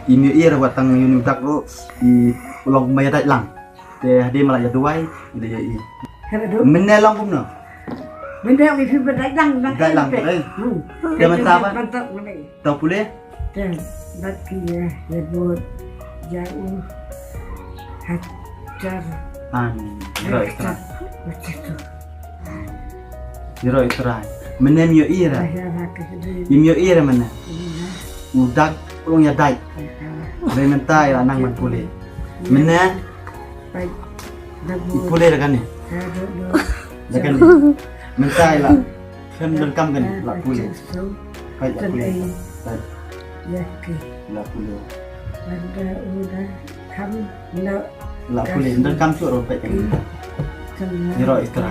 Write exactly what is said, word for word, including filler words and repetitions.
Im ïohi re wat tang ïa une u dak ruh i long ma ïa dait lang. Te hadien ma la ïa duwai i da ïohi. Mynne long kumno? Mynne ong i phi ba dait lang lang. Dait lang. Te mynta ba? Mynta pule. Te bat ki ïa ïa bud ïa u hajar. An ro istra. Ïa ro istra. Mynne im ïohi re. Im ïohi re mynne. U dak u long ïa dait. Re mynta ïa nang ban pule. Mynne i pule re kane. Re kane. Mynta ïa la. Khlem donkam kane la pule. Peit la pule. Peit. La pule. La pule. Donkam shuh ruh peit kane. Ïa ro istra.